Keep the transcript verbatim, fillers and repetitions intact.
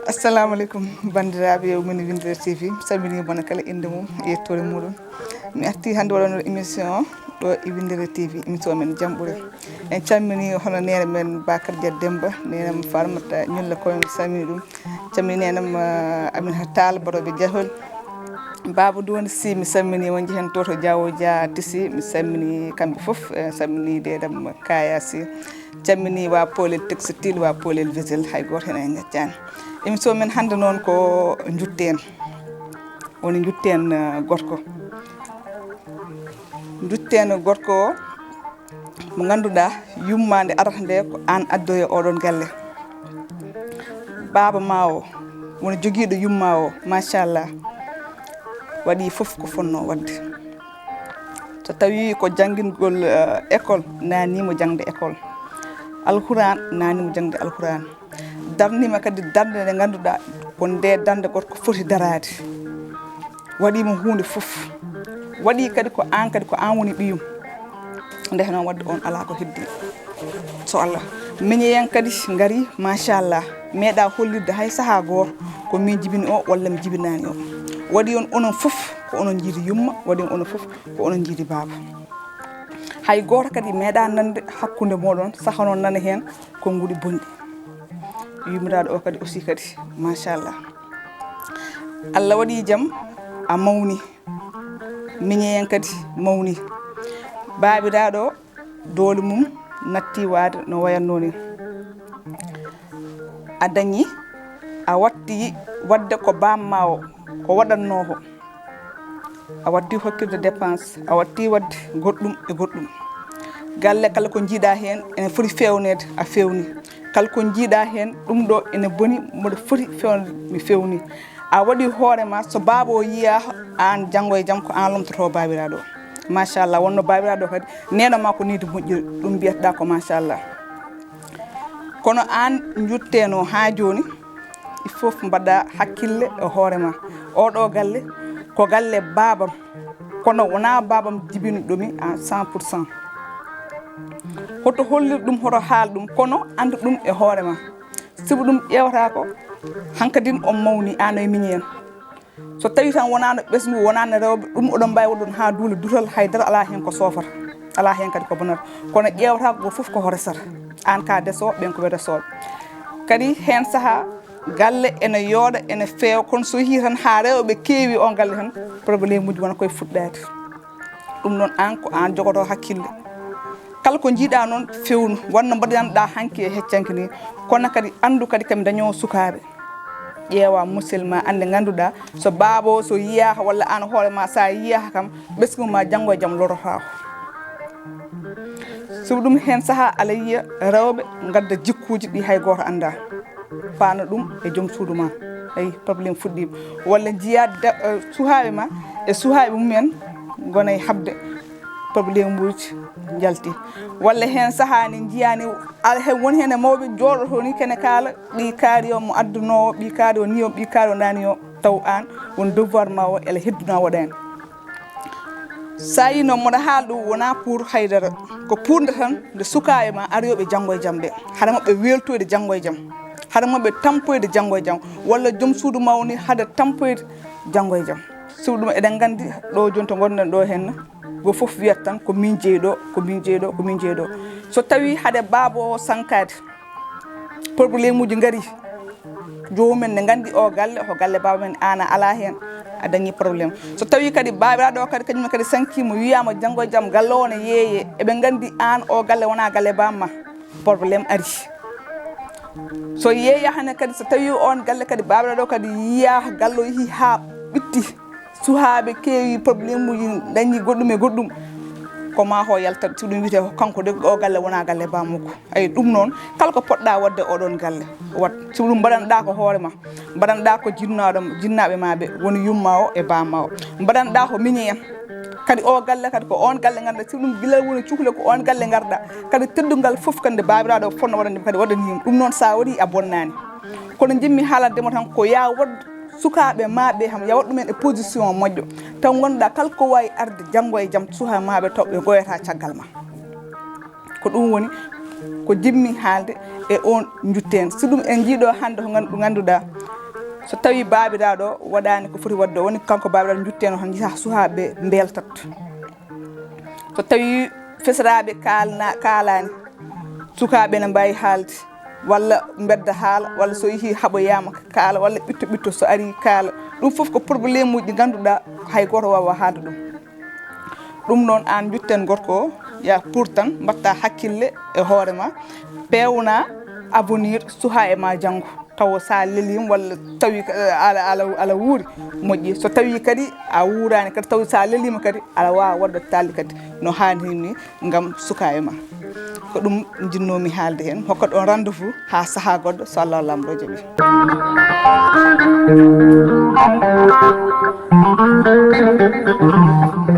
Assalamu aleykum, banndiraaɓe, o mini Winndere T V. Mi salminii mo kala innde mum e yettoore muɗum. Mi artii hannde waɗanoo émission o ɗo e Winndere T V, émission men Jam Ɓure. En calminii hono neene men Bakar Dia Demba, neene am Farmata Ñulla Koy, mi salminii ɗum. Calminii neene am, eh, Aminata Tall, Baroɓe Jahol. Baaba Duwani Si, mi salminii mo, njehen to to Diawo Dia Tisi, mi salminii kamɓe fof, eh, salminii deedam Kaya Si. Calminii waa Poolel Textile, waa Poolel Vesel, hay gooto heen en ngaccaani. Émission men hannde noon ko Njutteen. Woni Njutteen, eh, gorko. Njutteen gorko o, mo ngannduɗaa yummaande arata nde ko aan addoyi e oɗon galle. Baaba ma o, woni jogiiɗo yumma o, machallah, waɗi fof ko fotnoo waɗde. So tawii ko janngingol, eh, école, naaniima jaŋde école. Alxuraan, naaniima jaŋde Alxuraan. Darniima kadi darnde nde ngannduɗaa ko nde darnde gorko foti daraade. Waɗiima huunde fof. Waɗi kadi ko aan, kadi ko aan woni ɓiyum. Nde noon waɗde on alaa ko heddi. So Allah. Miñeyen kadi ngari, machallah. Meeɗa hollirde hay sahaa gooto ko min jibini o walla mi jibinaani o. Waɗi on onon fof ko onon njiidi yumma, waɗi on onon fof ko onon njiidi baaba. Hay gooto kadi meeɗa nande hakkunde mooɗon, saha noon nana heen ko nguɗi bonɗi. Yummiraaɗo o kadi aussi kadi, machallah. Allah waɗi jam, a mawni. Miñeyen kadi mawni. Baabiraaɗo o, doole mum natti waade no wayatnoo ni. A dañi, a watti waɗde ko bamma o, ko waɗatnoo ko. A watti hokkirde dépense, a watti waɗde goɗɗum e goɗɗum. Galle kala ko njiiɗa heen ene foti fewneede, a fewni. Kala ko njiiɗa heen ɗum ɗo ene boni, mboɗo foti fewneede, mi fewni. A waɗi hoore ma, so baaba o yiyaa aan janngo e jam ko aan lomtoto baabiraaɗo o. Machallah, wonno baabiraaɗo o kadi neene ma ko needi moƴƴiri, ɗum mbiyatɗa ko machallah. Kono aan njutteno haa jooni, il faut mbaɗa hakkille e hoore ma. Oɗo galle ko galle baabam, kono wonaa baabam jibinɗo mi à cent pour cent. Hoto hollir ɗum, hoto haal ɗum, kono anndu ɗum e hoore ma. Sibu ɗum ƴeewata ko hankadin on mawni, aan e miñi en. So tawii tan wonaano ɓesngu, wonaano rewɓe, ɗum oɗon mbaawi waɗde ɗum haa duule dutal, hay dara alaa heen ko soofata, alaa heen kadi ko bonata. Kono ƴeewata ko fof ko resata. Aan ka deso, ɓen ko ɓe resooɓe. Kadi heen sahaa galle ene yooɗa, ene feewa, kono so yehii tan haa rewɓe keewi on galle tan, problème uji wona koye fuɗɗaade. Ɗum noon aan ko aan jogoto hakkille. Kala ko njiiɗa noon fewnu, wonno mbaɗanɗa hanki e heccanki ni, kono kadi anndu kadi kam dañoowo sukaaɓe. Ƴeewa musidɗo ma, aan nde ngannduɗaa, so baaba o, so yiyaaka walla aan hoore ma, so a yiyaaka kam, ɓesngu ma janngo e jam lorotako. Sibu ɗum heen sahaa alayya rewɓe ngadda jikkuuji ɗi hay gooto anndaa. Faana ɗum e joom suudu ma. Ayi, problème fuɗɗiima. Walla njiyaa da-, eh, suhaaɓe ma e suhaaɓe mumen ngona e haɓde. Problème uji njalti. Walla heen sahaa ni njiyaa ni, ala heen woni heen e mawɓe jooɗoto ni kene kaala, ɓii kaari o mo addunoowo, ɓii kaari o ni o, ɓii kaari o nani o, taw aan won devoir ma o, ela heddunoo waɗaani. So a yii noon mboɗo haala ɗum wonaa pour haydara, ko pour nde tan nde sukaaɓe ma ariyooɓe janngo e jam ɓe, hade maɓɓe weeltoyde janngo e jam, hade maɓɓe tampoyde janngo e jam, walla joom suudu mawni hade tampoyde janngo e jam. Sibu ɗum eɗen nganndi ɗo jooni to ngonɗen ɗo heen, go fof wiyat tan ko min jeyi ɗo, ko min jeyi ɗo, ko min jeyi ɗo. So tawii hade baaba o sankaade, problème uji ngari, joomum en ne nganndi o galle ko galle baaba men, aan a alaa heen, a dañii problème. So tawii kadi baabiraaɗo o kadi kañum kadi sankiima, wiyaama janngo e jam galle o ne yeeyee, eɓe nganndi aan o galle wonaa galle baaba ma, problème ari. So yeeyaa hannde kadi, so tawii on galle kadi baabiraaɗo o kadi yiyaa galle o yehii haa ɓitti, suhaaɓe keewi problème uji, dañi goɗɗum e goɗɗum, ko ma ho yaltat, si ɗum wiyetee ko kanko de, o galle wonaa galle bammakko. Ayi, ɗum noon, kala ko poɗɗa waɗde oɗon galle, wat. Si ɗum mbaɗanɗa ko hoore ma, mbaɗanɗa ko jinnaaɗo, jinnaaɓe ma ɓe, woni yumma o e bamma o. Mbaɗanɗa ko miñi en. Kadi o galle kadi ko on galle ngarɗa, si ɗum gila woni cukle ko on galle ngarɗa. Kadi teddungal fof kadi nde baabiraaɗo o fotno waɗande kadi waɗani yum. Ɗum noon sa waɗi a bonnaani. Kono jimmi haalande mo tan ko ya waɗ sukaaɓe ma ɓe ham, ya waɗ ɗumen e position moƴƴo. Taw ngannduɗaa kala ko waawi arde janngo e jam, suhaa ma ɓe taw ɓe goyata caggal ma. Ko ɗum woni ko jimmi haalde e on njutten. Si ɗum en njiiɗo hannde ko nganndu-, ngannduɗaa So tawii baabiraaɗo waɗaani ko foti waɗde, woni kanko baabiraaɗo, njutteno tan, njiha suhaaɓe mbeltat. So tawii fesiraaɓe kaalna-, kaalaani, sukaaɓe ene mbaawi haalde, walla mbedda haala, walla so yehii haɓoyaama kaala, walla ɓitto ɓitto so arii kaala. Ɗum fof ko problème uji ɗi ngannduɗaa hay gooto waawaa haalde ɗum. Ɗum noon, aan njutten gorko o, ya pour tan mbaɗta hakkille e hoore ma, peewna avenir suhaaɓe ma janngo. Tawa so a leliima walla tawi ka-, ala, ala, ala wuuri, moƴƴi. So tawi kadi a wuuraani kadi, tawi so a leliima kadi, aɗa waawa waɗde taalde kadi no haaniri ni ngam sukaaɓe ma. Ko ɗum njinnoomi haalde heen. Hokkat on rendez-vous haa sahaa goɗɗo, so Allah Laamɗo jaɓi.